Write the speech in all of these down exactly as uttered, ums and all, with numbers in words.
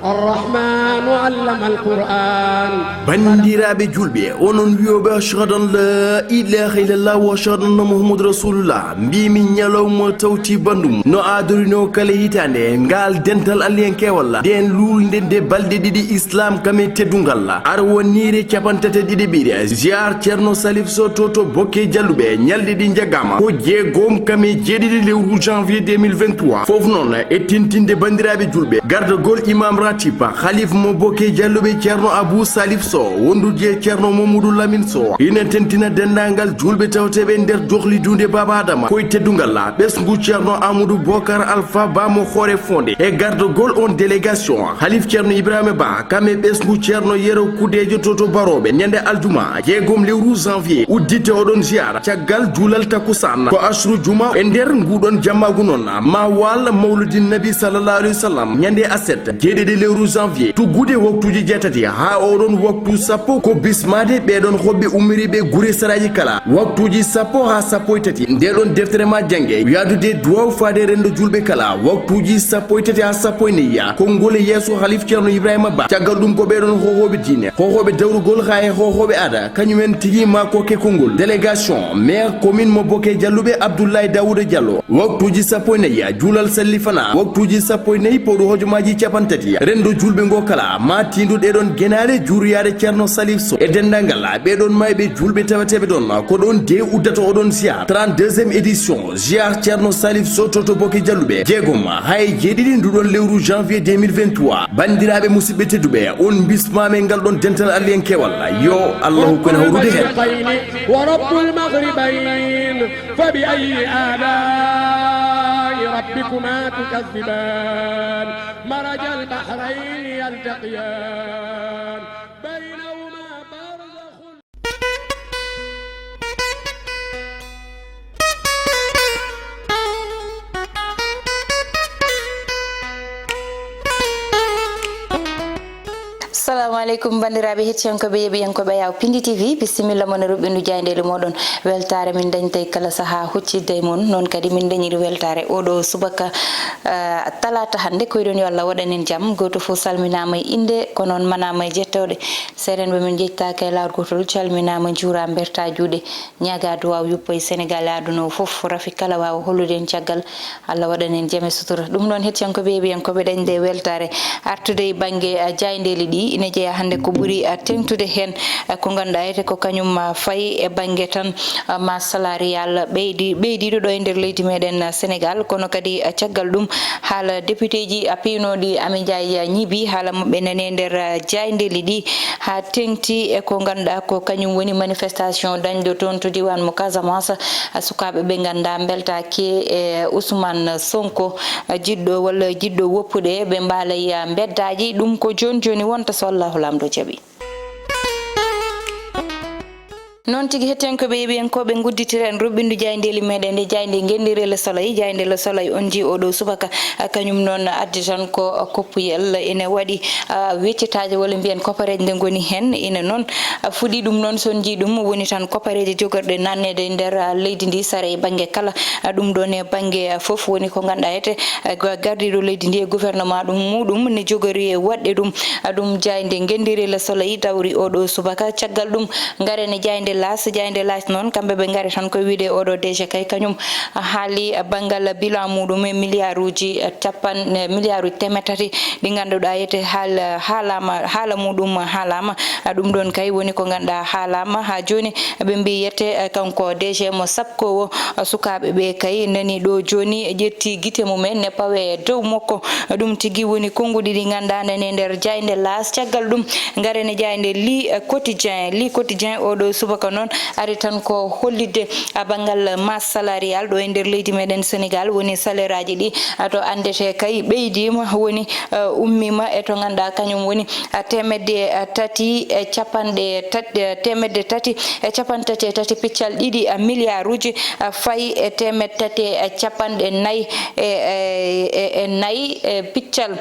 الرحمن علم القرآن. Banndiraaɓe julɓe, onon wiyooɓe ashhadu an la ilaha illallah wa ashhadu anna muhammadu rasulullah, mbimi ñalawma tawti bandum no aadorino kala hitaande ngal dental aliyankewal nden luulnde nde balɗe ɗiɗi islam kame teddungal, ar wonniire capantate ɗiɗi ɓiire ziar ceerno salif so to to bokke jalluɓe ñalɗi ɗi jaggama ko jeegom kame jeeɗiɗi lewru janvier deux mille vingt-trois. Fof noon e tintinde banndiraaɓe julɓe gardagol imam ratib halif mo bokke jalluɓe ceerno abou salif so wondude e ceerno mamadou lamin so ina tentina denndaangal julɓe tawteeɓe nder dohli duunde baaba adama koye teddungal la ɓesngu ceerno amadou bokar alpha ba mo hoore fonde e gardagol on délégation halif ceerno ibrahima ba kam e ɓesngu ceerno yero kudejo to to barooɓe ñande aljuma jeegom lewru janvier uddite oɗon ziyara caggal juulal takusan ko asru juma e nder nguɗon jammagu noon ma wal mawludin nabi sallallahu alaihi wasallam ñande aset jeeɗiɗi lewru janvier tuggude waktuji jeetati ha oɗon waktu sappo ko bismade ɓeɗon hoɓɓe ummiriɓe gure saraji kala waktuji sappo ha sappo e tati ndeɗon deftere ma jangge yadude duwaw faade rendo julɓe kala waktuji sappo e tati ha sappo e nayya konngol e yeeso halif ceerno ibrahima ba caggal ɗum ko ɓeɗon hohoɓe diine hohoɓe dawrugol ha e hohoɓe aada kañumen tigi ma kokke konngol délégation maire commune mo boke jalluɓe abdoulaye daouda diallo waktuji sappo e nayya juulal sallifana waktuji sappo e nayi pawɗo hojomaji capanɗe tati rendo julɓe ngo kala ma tindu ɗeɗon genaale juuroyaade ceerno salif so e denndangal ɓeɗon mayɓe julɓe taweteɓe ɗon ko ɗon de uddata oɗon ziar trente-deuxième édition ziar ceerno salif so to to boke jalluɓe jeegom hay jeeɗiɗi nduɗon lewru janvier deux mille vingt-trois banndiraaɓe musidɓe tedduɓe on bismama e ngal ɗon dental aliyankewal yo allahu kono hawrude heen ورب المغربين فبأي آلاء ربكما تكذبان مرج البحرين يلتقيان بينهما برزخ Assalamu aleykum banndiraaɓe hettiyankooɓe yeeɓiyankooɓe yaw pindi tv bisimilla mon e ruɓɓindu jayndeli moɗon weltaare min dañtay kala saha huccidde e mon noon kadi min dañiri weltaare oɗo subaka uh, talata hannde koyɗon yo allah waɗan en jam gooto fof salminaama e innde ko noon manaama e jettooɗe seerenɓe min jettaka e laawol gootol calminaama juura mberta juuɗe ñaaga duwaw yuppo e sénégal e aduna o fof rafi kala wawa hollude en caggal allah waɗan en jame sutura ɗum noon hettiyankoɓe yeeɓiyankoɓe dañde weltare artude e bangge jaydeli ɗi ina jeeya hannde ko ɓuri teŋtude heen ko ganduɗa ete ko kañum fayi e bangge tan ma salarial ɓeydi ɓeydiɗo ɗo e nder leydi meɗen sénégal kono kadi caggal ɗum haala député ji piynoɗi ami ndiaye ñiibi haala maɓɓe nane nder jaydeli ɗi ha teŋti e ko ganduɗa ko kañum woni manifestation dañɗo toon to diwan mo casamance sukaɓe ɓe ganduɗa beltaki e ousmane sonko jiɗɗo walla jiɗɗo woppude ɓe mbaalay beddaji ɗum ko joni joni wonta so allahu lamɗo jaaɓi noon tigi hettiyankoɓe yeeɓiyankoɓe gudditiren ruɓɓindu jayndeli meɗen nde jaynde gendire le soleil jaynde le soleil on ji oɗo subaka kañum noon addi tan ko koppuyel ene waɗi weccitaji walla mbiyen kopareje nde goni hen ina noon fuɗi ɗum noon son ji ɗum woni tan kopareje jogorɗe nannede e nder leydi ndi sara e banggue kala ɗum ɗon e banggue foof woni ko ganduɗa ete gardiɗo leydi ndi e gouvernement ɗum muɗum ne jogori e waɗde ɗum ɗum jayde gendire le soleil dawri oɗo subaka caggal ɗum garen e jayde las jayde las noon kamɓe ɓe gari tan koye wiide oɗo dg kay kañum haali banngal bilan muɗum e milliard uji capan milliard uji temeɗɗe tati ɗi ganduɗa yete haal haalama haala muɗum haalama ɗum ɗon kay woni ko ganduɗa haalama ha joni ɓe mbi yete kanko dg mo sapkowo sukaɓe ɓe kay nani ɗo joni ƴetti guite mumen ne pawe e dow makko ɗum tigi woni konnguɗi ɗi ganduɗa nani e nder jayde las caggal ɗum garen e jayde li quotidien li quotidien oɗo subaka noon ari tan ko hollitde banngal masse salarial ɗo e nder leydi meɗen sénégal woni salaire aji ɗi to andete kay ɓeydima woni ummima e to ganduɗa kañum woni temedde tati e capanɗe temedde tati e capanɗe tati e tati piccal ɗiɗi milliard uji fayi e temedde tati e capanɗe nayi e nayi piccal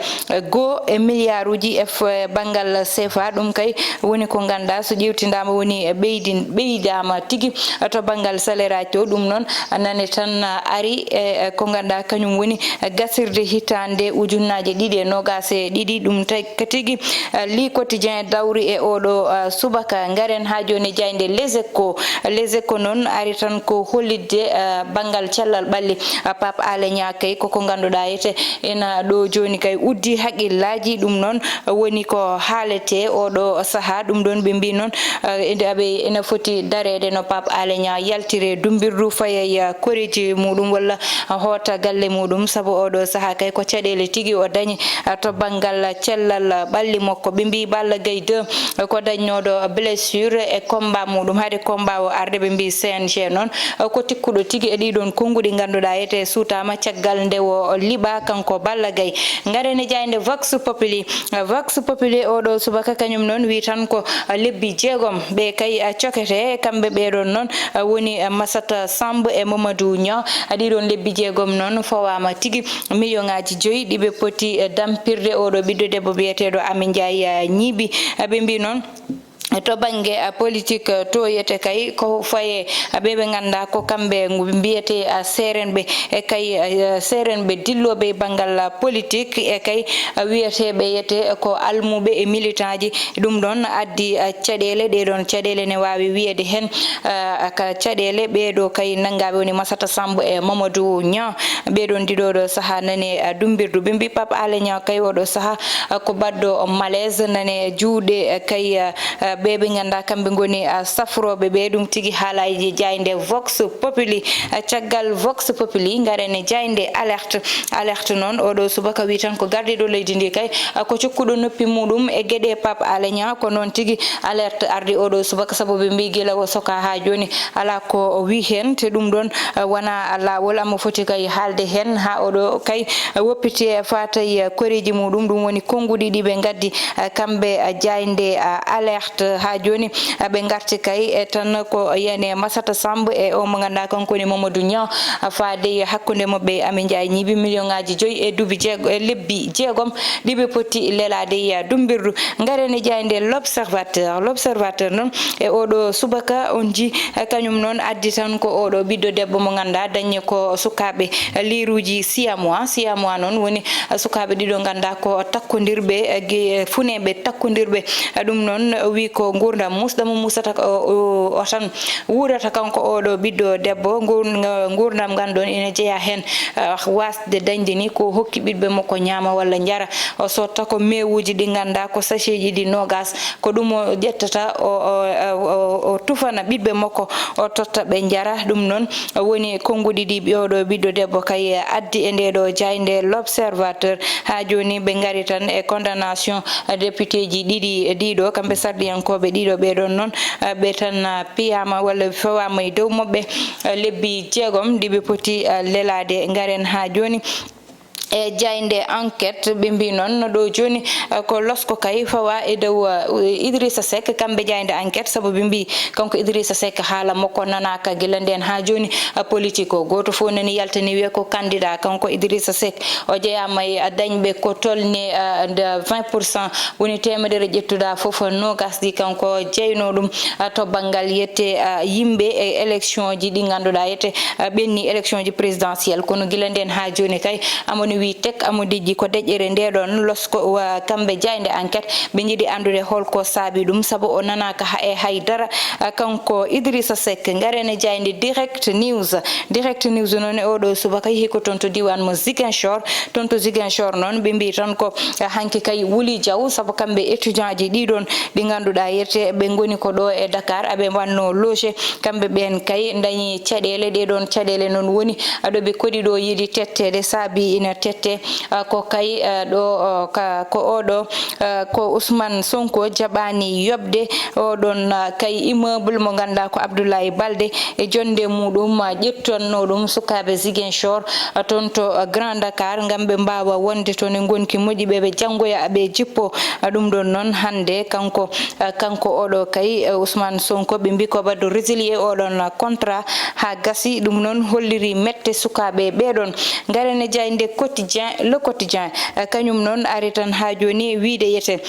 goo e milliard uji e banngal cfa ɗum kay woni ko ganduɗa so ƴewtidama woni ɓeydi ɓeydaama tigi to banngal salaire aji to. Ɗum noon nane tan ari e ko ngannduɗaa kañum woni gasirde hitaande ujunnaaje ɗiɗi e noogaas e ɗiɗi. Ɗum tagi tigi, Le Quotidien dawri e oɗo subaka. Ngaren haa jooni e jaaynde Les Échos. Les Échos noon ari tan ko hollitde banngal cellal ɓalli Pape Alé Niang kay koko ngannduɗaa ete ena ɗo jooni kay uddi haqillaaji. Ɗum noon woni ko haaletee oɗo sahaa. Ɗum ɗoon ɓe mbii noon, eh, ende aɓe ene foti dareede no Pape Alé Niang yaltire dumbirdu, faya e koreeji muɗum walla hoota galle muɗum, sabu oɗo sahaa kay ko caɗeele tigi o dañi, eh, to banngal cellal ɓalli makko. Ɓe mbii Balla Gaye deux, eh, ko dañnooɗo blessure e combat muɗum. Hade combat o arde, ɓe mbii C N G noon, eh, ko tikkuɗo tigi e ɗiɗon konnguɗi ngannduɗaa ete suutaama caggal nde o liɓa kanko Balla Gaye. Ngaren e jaaynde Vox Populi. Vox Populi oɗo subaka kañum noon wi tan ko lebbi jeegom ɓe kay cokete, kamɓe ɓeɗon noon woni Massata Samb e Mamadou Niang. Ɗiɗon lebbi jeegom noon fawaama tigi million ŋaaji joyi ɗiɓe poti dampirde oɗo ɓiɗɗo debbo biyeteeɗo Amy Ndiaye Gniby. Ɓe mbi noon to bannge, a, politique, a, tooyete kay ko faye, a, ɓe ɓe ngannduɗaa ko kamɓe ngu mbiyetee, a, seerenɓe, e kay, a, seerenɓe dillooɓe e banngal, a, politique, e kay, a, wiyeteeɓe yete ko almuuɓe e militant ji. Ɗum ɗoon addi, a, caɗeele, ɗee ɗoon caɗeele ne waawi wiyeede heen, a, ka caɗeele ɓee ɗo kay nanngaaɓe woni Massata Samb e Mamadou Niang. Ɓee ɗoon ɗiɗo ɗo sahaa nani, a, dumbirdu. Ɓe mbi Pape Alé Niang kay oɗo sahaa, a, ko baɗɗo malaise nane juuɗe, a, kay, a, a, ɓe ɓe ngannduɗaa kamɓe ngoni, a, safrooɓe ɓe. Ɗum tigi haalaaji jaaynde Vox Populi. A, caggal Vox Populi, ngaren e jaaynde Alerte. Alerte noon, oɗo subaka wi tan ko gardiiɗo leydi ndi kay, a, ko cokkuɗo noppi muɗum e geɗe Pape Alé Niang. Ko noon tigi Alerte ardi oɗo subaka, sabu ɓe mbi gila o soka haa jooni alaa ko o wi heen. Te ɗum ɗoon, a, wonaa laawol, omo foti kay haalde heen haa oɗo kay woppite faatay koreeji muɗum. Ɗum woni konnguɗi ɗi ɓe ngaddi, a, kamɓe, a, jaaynde, a, Alerte. Haa jooni, a, ɓe ngarti kay e tan ko yani Massata Samb e o mo ngannduɗaa kanko woni Mamadou Niang, a, faade e hakkunde maɓɓe e Amy Ndiaye Gniby, million ŋaaji joyi e duuɓi jeego-, e lebbi jeegom ɗi ɓe poti lelaade e dumbirdu. Ngaren e jaaynde L'Observateur. L'Observateur noon e oɗo subaka on ji, e, kañum noon addi tan ko oɗo ɓiɗɗo debbo mo ngannduɗaa dañi ko sukaaɓe, e, liiruuji siamois. Siamois noon woni, e, sukaaɓe ɗiɗo ngannduɗaa ko takkondirɓe, e, ge-, funeeɓe takkondirɓe. E, ɗum noon o wi ko nguurndam muusɗam o muusata ko o, o, o tan wuurata kanko oɗo ɓiɗɗo debbo. Nguur-, nguurndam ngan ɗoon ina jeyaa heen, e, waasde dañde ni ko hokki ɓiɗɓe makko ñaama walla njara. O sotta ko meewuuji ɗi ngannduɗaa ko sachet ji ɗi noogaas. Ko ɗum o ƴettata, o, o, o, o, o tufana ɓiɗɓe makko, o totta ɓe njara. Ɗum noon woni konnguɗi ɗi ɓiɗɗo, ɓiɗɗo debbo kay addi e nde ɗo jaaynde L'Observateur. Haa jooni ɓe ngari tan e condamnation député ji ɗiɗi ɗiɗo, kamɓe sarɗiyankooɓe ɗiɗo ɓe ɗon noon, ɓe tan piyaama walla fawaama e dow maɓɓe lebbi jeegom ɗi ɓe poti lelaade. Ngaren haa jooni e jaaynde Enquête, ɓe mbi noon no ɗo jooni, eh, ko losko kay fawa e dow, eh, Idrissa Seck, kamɓe jaaynde Enquête, sabu ɓe mbi kanko Idrissa Seck haala makko nanaaka gila ndeen haa jooni, eh, politique o. Gooto fof nani yaltani wiya ko candidat kanko Idrissa Seck. O jeyaama e, eh, dañɓe ko tolni, eh, nde vingt pour cent, woni teemedere ƴettuɗa fof, noogas ɗi kanko jeyno ɗum, eh, to banngal yette, eh, yimɓe e élection ji ɗi ngannduɗaa yette, eh, ɓenni élection ji présidentielle. Kono gila ndeen haa jooni kay, Amoni wi tek, Amodijji ko deƴƴere nde ɗon losko wa kamɓe jaaynde Enquête. Ɓe njiɗi anndude holko saabi ɗum, sabu o nanaaka ha-, e hay dara. Ah, kanko Idrissa Seck, ngaren e jaaynde Direct News. Direct News noon e oɗo subaka yehi ko toon to diiwaan mo Ziguinchor. Toon to Ziguinchor noon ɓe mbi tan ko, ah, hanki kay Wuli Diaw, sabu kamɓe étudiant ji ɗi ɗon ɗi ngannduɗaa yette ɓe ngoni ko ɗo e Dakar, aɓe wanno loge. Kamɓe ɓeen kay dañi caɗeele, ɗee ɗoon caɗeele noon woni aɗo ɓe koɗi ɗo yiɗi tetteede, saabi ina tette, ah, ko kay, ah, ɗo, ah, ka, ko oɗo, ah, ko Ousmane Sonko jaɓaani yoɓde oɗon, ah, kay immeuble mo ngannduɗaa ko Abdoulaye Baldé e jonnde muɗum, ah, ƴettanno ɗum sukaaɓe Ziguinchor, ah, toon to, ah, Grand Dakar ngam ɓe mbaawa wonde toon e ngonki moƴƴi, ɓe ɓe janngoya, ɓe jippo. Ah, ɗum ɗoon noon hannde kanko, ah, kanko oɗo kay, eh, Ousmane Sonko, ɓe mbi ko ɓaddo résilier oɗon contrat haa gasi. Ɗum noon holliri mette sukaaɓe ɓee ɗoon. Ngaren e jaaynde Quotidien, Le Quotidien, eh, kañum noon ari tan haa jooni wiide yete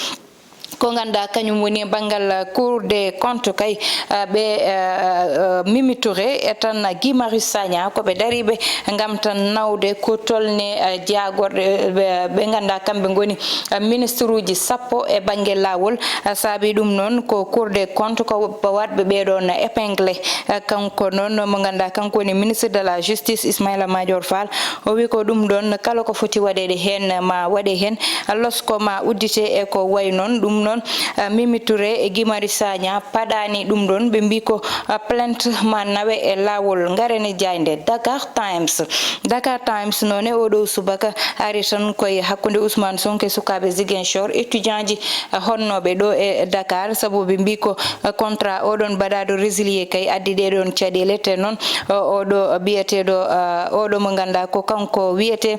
Ko ngannduɗaa kañum woni banngal Cour des comptes kay, eh, ɓe, eh, eh, Mimi Touré e tan Guy Marius Sagna ko ɓe dariiɓe ngam tan nawde ko tolni, eh, jaagorɗe, eh, ɓe, ɓe ngannduɗaa kamɓe ngoni, eh, ministre uji sappo e bannge laawol. Eh, saabi ɗum noon ko Cour des comptes ko waɗɓe ɓee ɗoon épinglé. Eh, kanko noon mo ngannduɗaa kanko woni ministre de la justice Ismaïla Madior Fall. O wi ko ɗum ɗoon kala ko foti waɗeede heen ma waɗe heen, losko ma uddite e ko wayi noon. Ɗum noon, eh, Mimi Touré e Guy Marius Sagna paɗaani ɗum ɗoon. Ɓe mbii ko, eh, plainte ma nawe e laawol. Ngaren e jaaynde Dakar Times. Dakar Times noon e oo ɗoo subaka ari tan koye hakkunde Ousmane Sonko e sukaaɓe Ziguinchor, étudiant ji, eh, honnooɓe ɗo e Dakar, sabu ɓe mbii ko, eh, contrat oo ɗoon baɗaaɗo résilié kay addi ɗee ɗoon caɗeele. Te noon, o, oo ɗoo biyeteeɗo, eh, oo ɗoo mo ngannduɗaa ko kanko wiyetee,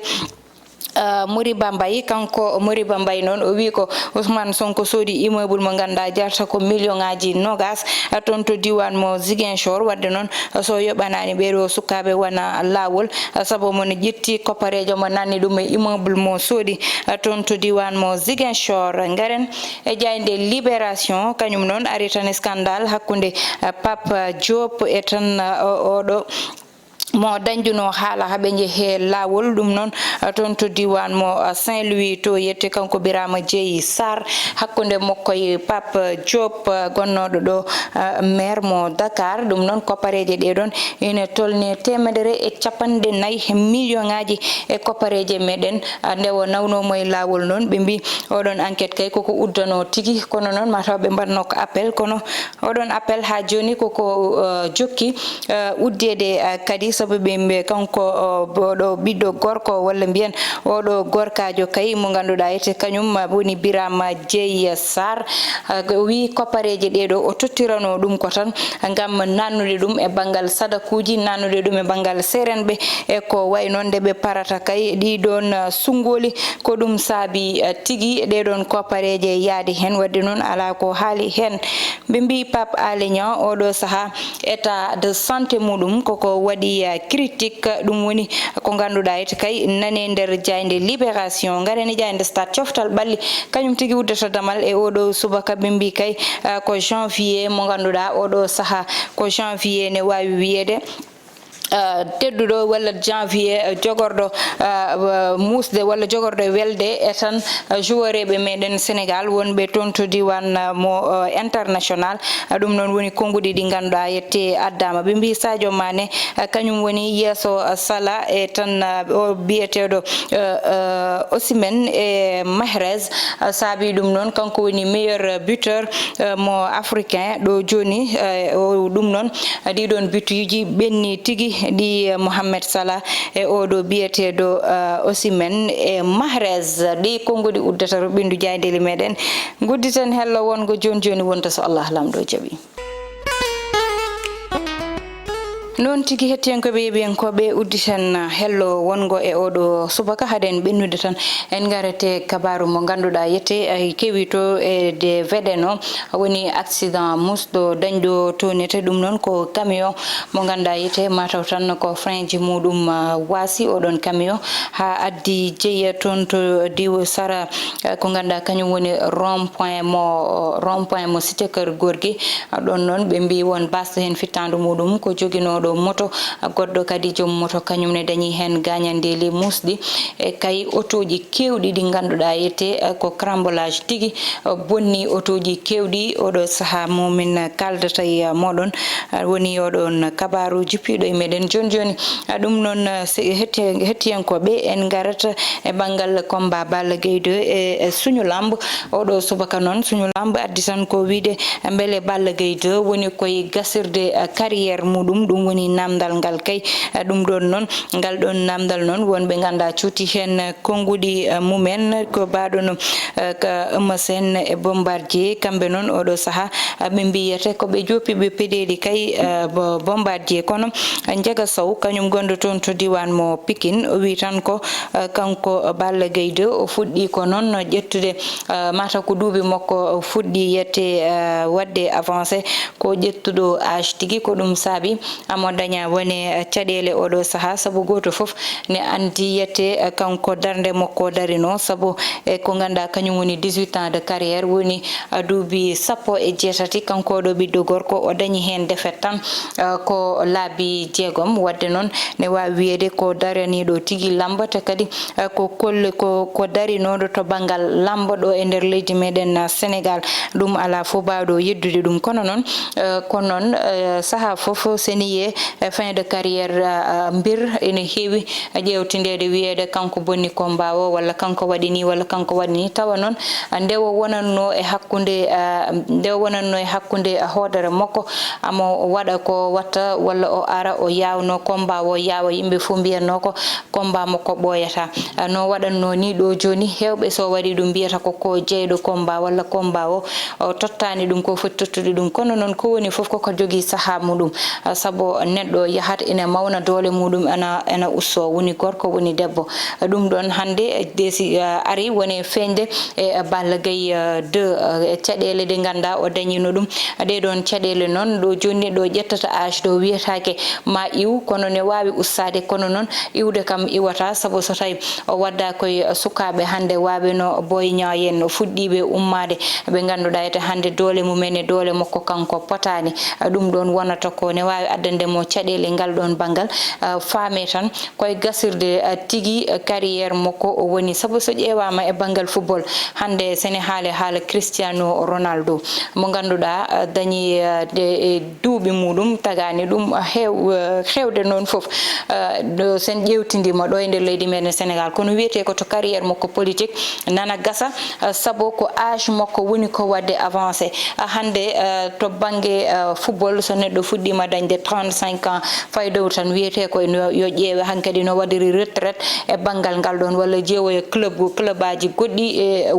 eh, Moriba Mbaye, kanko Moriba Mbaye noon, o wii ko Ousmane Sonko soodi immeuble mo ngannduɗaa jarata ko million ŋaaji noogaas, eh, toon to diiwaan mo Ziguinchor. Waɗde noon, eh, so yoɓanaani ɓee ɗoo sukaaɓe wona laawol, eh, sabu mo ne ƴetti koppareejo mo nanni ɗum e immeuble mo soodi, eh, toon to diiwaan mo Ziguinchor. Ngaren e jaaynde Libération, kañum noon ari tan e scandale hakkunde, eh, Pape Diop e tan, eh, o-, oo ɗoo mo dañdunoo haala haa ɓe njehee laawol. Ɗum noon, eh, toon to diiwaan mo, eh, Saint-Louis to, yettii kanko Birama Dieye Sarr, hakkunde makko e Pape Diop, eh, gonnooɗo ɗo, eh, maire mo Dakar. Ɗum noon, koppareeje ɗee ɗoon ina tolni teemedere e capanɗe nayi million ŋaaji e koppareeje meɗen, eh, nde o nawnoo mo e laawol noon. Ɓe mbii oo ɗoon enquête kay koko uddanoo tigi, kono noon mataw ɓe mbaɗnoo ko appel, kono oo ɗoon appel haa jooni koko, eh, jokki, eh, uddeede, eh, kadi, sabu ɓe mbi-, kanko, eh, bo-, ɗo ɓiɗɗo gorko, walla mbiyen oo ɗoo gorkaajo kay mo ngannduɗaa ete kañum, eh, woni Birama Dieye Sarr. Eh, o wii koppareeje ɗee ɗoo o tottiranoo ɗum ko tan ngam nannude ɗum e banngal sadakuuji, nannude ɗum e banngal seerenɓe e ko wayi noon, nde ɓe parata kay ɗii ɗoon, eh, sunngooli. Ko ɗum saabi, eh, tigi ɗee ɗoon koppareeje yahde heen. Waɗde noon alaa ko haali heen. Ɓe mbii Pape Alé Niang oo ɗoo sahaa état de santé muɗum koko waɗi, eh, critique. Ɗum woni ko ngannduɗaa ete kay nane nder jaaynde Libération. Ngaren e jaaynde Stade, coftal ɓalli kañum tigi uddata damal e oo ɗoo subaka. Ɓe mbii kay, eh, ko janvier mo ngannduɗaa oo ɗoo sahaa ko janvier ne waawi wiyeede, eh, tedduɗo walla janvier, eh, jogorɗo, eh, muusde walla jogorɗo welde e tan, eh, joueureɓe meɗen Sénégal wonɓe toon to diiwaan, eh, mo, eh, international. Eh, ɗum noon woni konnguɗi ɗi ngannduɗaa yette addaama. Ɓe mbii Sadio Mané, eh, kañum woni yeeso, eh, Salah e tan, eh, o biyeteeɗo, eh, eh, Osimhen e Mahrez. Eh, saabi ɗum noon kanko woni meilleur buteur, eh, mo africain ɗo jooni, eh, o ɗum noon, eh, ɗiɗon bituuji ɓenni tigi ɗi, eh, Mohamed Salah e oɗo biyeteeɗo, eh, Osimhen e Mahrez. Ɗi konnguɗi uddata to ɓinndu jaayndeeli meɗen. Ngudditen hello wongo jooni jooni wonta so Allah Laamɗo jaɓi. Noon tigi, hettiyankooɓe, yeeɓiyankooɓe, udditen hello wongo e oɗo subaka. Haden ɓennude tan, en ngarete kabaaru mo ngannduɗaa yette ay kewi to e de veɗeno, woni accident musɗo dañɗo toon ete. Ɗum noon ko camion mo ngannduɗaa yette mataw tan ko frein ji muɗum, ah, waasi oɗon camion haa addi jeya toon to diwo sara, eh, ko ngannduɗaa kañum woni rond point mo, rond point mo Cité Keur Gorgui. Ɗon noon ɓe mbii won basɗo heen fittaandu muɗum ko joginooɗo moto, goɗɗo kadi joom moto kañum ne dañi heen gaañandeeli muusɗi. E kay otooji keewɗi ɗi ngannduɗaa yette, eh, ko carambolage tigi, eh, bonni otooji keewɗi oɗo sahaa mo min kaaldata e mooɗon. Eh, woni oɗon kabaaru jippiiɗo e meɗen jooni jooni. Eh, ɗum noon, eh, se-, hetti-, hettiyankooɓe, en ngarata e banngal combat Balla Gaye deux e, e Suñu Lamb. Oɗo subaka noon, Suñu Lamb addi tan ko wiyde mbele Balla Gaye deux woni koye gasirde, eh, carrière muɗum. Ɗum woni namdal ngal kay. Eh, ɗum ɗon noon, ngal ɗon namdal noon, wonɓe ngannduɗaa cuuti heen, eh, konnguɗi, eh, mumen, ko baaɗo no, eh, ka Eumeu Sène e Bombardier. Kamɓe noon, oɗo sahaa, eh, ɓe mbiyete ko ɓe joopiiɓe peɗeeli kay, eh, Bo-, Bombardier. Kono, eh, Njaga Sow, kañum gonɗo toon to diiwaan mo Pikine, o wii tan ko, eh, kanko Balla Gaye deux, o fuɗɗii ko noon ƴettude, eh, mata ko duuɓi makko fuɗɗii yette, eh, waɗde avancé, ko ƴettuɗo âge tigi, ko ɗum saabi amo Daña wone caɗeele oɗo sahaa, sabu gooto fof ne anndi yette kanko darnde makko darino, sabu e ko ngannduɗaa kañum woni dix-huit ans de carrière, woni duuɓi sappo e jeetati. Kanko oɗo ɓiɗɗo gorko o dañi heen defet tan, ko laabi jeegom. Wadde noon ne waawi wiyeede ko daraniiɗo tigi lamba, te kadi ko kolle ko ko darinooɗo to banngal lamba ɗo e nder leydi meɗen Sénégal. Ɗum alaa fof baawɗo yeddude ɗum, kono noon Eh, kono noon, eh, sahaa fof, so en yiyii, eh, fin de carrière, ah, ah, mbir ene heewi ƴeewtindeede, wiyeede kanko bonni combat o, walla kanko waɗi nii, walla kanko waɗi nii. Tawa noon, ah, nde o wonatnoo e hakkunde, ah, nde o wonatnoo e hakkunde, ah, hoodere makko, amo waɗa ko watta, walla o ara o yaawnoo combat o, yaawa, yimɓe fof mbiyatnoo ko combat makko ɓooyataa. Ah, no waɗatnoo nii ɗo jooni, heewɓe so waɗi ɗum mbiyata ko ko jeyɗo combat walla combat o, o tottaani ɗum ko foti tottude ɗum. Kono noon ko woni fof koko jogii sahaa muɗum. Ah, sabu neɗɗo yahat ina mawna doole muɗum, ena, ena usto, woni gorko, woni debbo. Ah, ɗum ɗoon hannde, eh, desi, ah, ari woni feeñde e, eh, Balla Gaye, eh, deux, eh, e caɗeele ɗe ngannduɗaa o dañino ɗum. Ɗee ɗoon caɗeele noon, ɗo jooni ɗo ƴettata âge ɗo wiyetaake ma iw, kono ne waawi ustaade, kono noon iwde kam iwata, sabu so tawi o wadda koye sukaaɓe hannde waaweno Boy Niang en, fuɗɗiiɓe ummaade, ɓe ngannduɗaa ete hannde doole mumen e doole makko kanko potaani. Ɗum ɗoon wonata ko ne waawi addande mo caɗeele ngal ɗoon banngal, ah, faame tan koye gasirde, ah, tigi, ah, carrière makko o woni. Sabu so ƴeewaama e banngal football, hannde so ne haale haala Cristiano Ronaldo, mo ngannduɗaa, ah, dañi, ah, de, e duuɓi muɗum, tagaani ɗum, ah, heew-, ah, heewde noon fof. Ah, ɗo sen ƴeewtindiima ɗo e nder leydi meɗen Sénégal, kono wiyetee ko to carrière makko politique nana gasa, ah, sabu ko âge makko woni ko waɗde avancé. Ah, hannde, ah, to bannge, ah, football, so neɗɗo fuɗɗiima dañde trente-cinq ans, fay dow tan wiyetee ko no yo ƴeewe hankadi no waɗiri retraite e banngal ngal ɗoon, walla jeewoya club, clubaaji goɗɗi e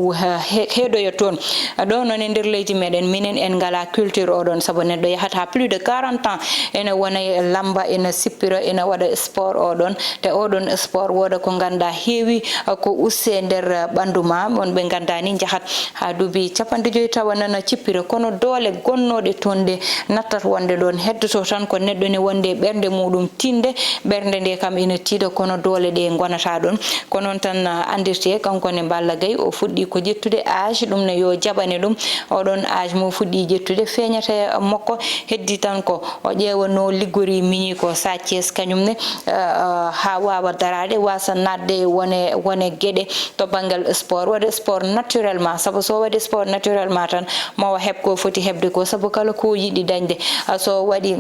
he-, heedoya toon. Ɗo noon e nder leydi meɗen, minen en ngalaa culture o ɗoon, sabu neɗɗo yahat haa plus de quarante ans ene wona e lamba, ene sippira, ene waɗa sport o ɗoon. Te o ɗoon sport wooda ko ngannduɗaa heewi, eh, ko uste nder, eh, ɓanndu ma. Won ɓe ngannduɗaa ni njahat haa duuɓi capanɗe joyi tawa nana cippira, kono doole gonnooɗe toon ɗe nattat wonde ɗoon. Heddoto tan ko neɗɗo ne wonde e ɓernde muɗum tinde, ɓernde nde kam ina tiiɗa, kono doole ɗe ngonata ɗoon. Ko noon tan, ah, anndirtee, kanko ne Balla Gaye, o fuɗɗii ko ƴettude âge, ɗum ne yo jaɓane ɗum. O ɗoon âge mo fuɗɗii ƴettude feeñata e makko, heddi tan ko o ƴeewa no liggori miñi ko Sa Thiès, kañum ne, ah, ah, haa waawa daraade, waasa naatde e wone, wone geɗe to banngal sport. Waɗa sport naturellement, sabu so waɗi sport naturellement tan, ma o heɓ ko foti heɓde ko, sabu kala ko yiɗi dañde, ah, so waɗi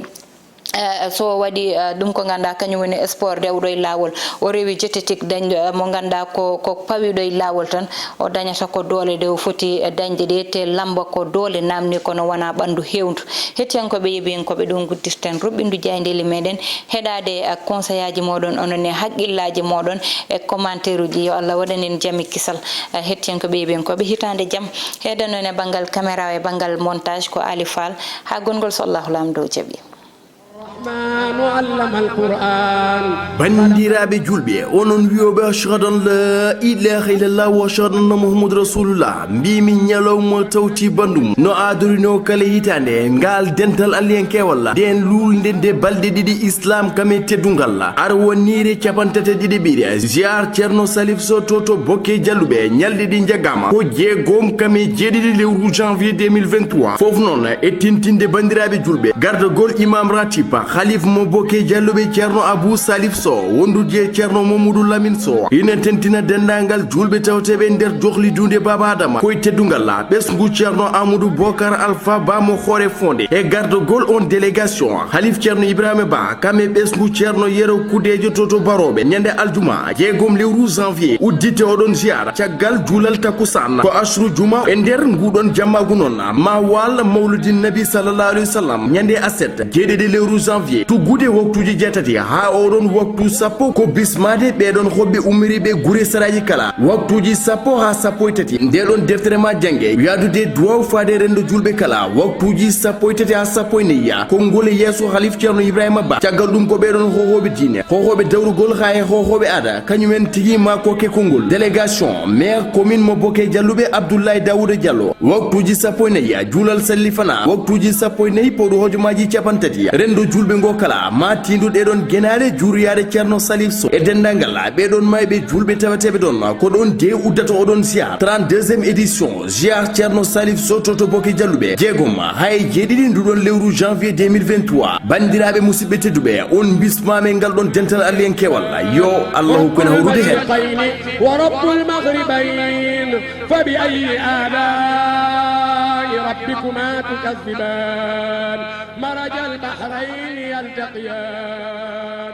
Eh, so o waɗi, eh, ɗum ko ngannduɗaa kañum woni sport dewɗo e laawol, o rewi diététique dañɗo, eh, mo ngannduɗaa ko, ko pawiɗo e laawol tan, o dañata ko doole ɗe o foti, eh, dañde ɗe, te lamba ko doole naamni kono wonaa ɓanndu heewndu. Hettiyankooɓe, yeeɓiyankooɓe, ɗo nguddirten ruɓɓindu jaayndeeli meɗen, heɗaade, eh, conseillaaji mooɗon, onon e haqqillaaji mooɗon e commentaire uji. Yo Allah waɗan en jam e kisal. Eh, hettiyankooɓe, yeeɓiyankooɓe, hitaande jam. Heedanno en e banngal caméra e banngal montage ko Ali Fall. Haa gongol so Allahu Laamɗo jaɓi. Banndiraaɓe julɓe, onon wiyooɓe ashhadu an la ilaha illallah wa ashhadu anna Muhammadu Rasulullah, mbimi ñalawma tawti banndum no aadorino kala hitaande ngal dental alliyankewal, nden luulnde nde balɗe ɗiɗi islam kam e teddungal, ar wonniire capanɗe tati e ɗiɗi ɓiire ziar Ceerno Salif Soto to Bokke Jalluɓe, ñalɗi ɗi njaggaama ko jeegom kam e jeeɗiɗi lewru janvier deux mille vingt-trois. Fof noon e tintinde banndiraaɓe julɓe, gardagol Imam Ratib, Khalif mo Bokke Jalluɓe Ceerno Abou Salif Sow, wondude e Ceerno Mamadou Lamine Sow, ina tentina denndaangal julɓe tawteeɓe nder dohli duunde Baaba Adama, koye teddungal ɓesngu Ceerno Amadou Bokar Alpha Ba mo Hoore Fonde, e gardagol on délégation, Khalif Ceerno Ibrahima Ba, kam e ɓesngu Ceerno Yero Kudeejo to to Barooɓe, ñande aljuma, jeegom lewru janvier, uddite oɗon ziyaara. Caggal juulal takkusaan, ko asru juma e nder nguɗon jammaagu noon, ma waal Mawludin Nabi sallallahu alayhi wa sallam, ñande aset, jeeɗiɗi lewru janvier, tuggude waktuuji jeetati haa oɗon waktu sappo, ko bismaade ɓeɗon hoɓɓe ummiriiɓe gure saraaji kala, waktuuji sappo haa sappo e tati. Nde ɗon deftere ma jannge, yaadude duwaw faade renndo julɓe kala, waktuuji sappo e tati haa sappo e nayi, konngol e yeeso Khalif Ceerno Ibrahima Ba. Caggal ɗum ko ɓeɗon hohooɓe diine, hohooɓe dawrugol haa e hohooɓe aada, kañum en tigi ma kokke konngol. Délégation, maire commune mo Bokke Jalluɓe Abdoulaye Daouda Diallo, waktuuji sappo e nayi, juulal sallifana, waktuuji sappo e nayi, pawɗo hojomaaji capanɗe tati, renndo julɓe Ɓe ngo kala ma tindu ɗe ɗon genaale juuriyaade Ceerno Salif Sow e denndaangal ɓe ɗon mayɓe juulɓe tawateeɓe ɗon. Ko ɗon de uddata o ɗon ziar, trente-deuxième édition ziar Ceerno Salif Sow to to Boki Jalluɓe jeegom hay jeeɗiɗi ndu ɗon lewru janvier deux mille vingt-trois. Banndiraaɓe musidɓe tedduɓe, on mbismaama e ngal ɗon dental Alliyankewal. Yo Allahu ko en hawrude heen. ورب المغربين فبأي آلاء ربكما تكذبان مرج البحرين يلتقيان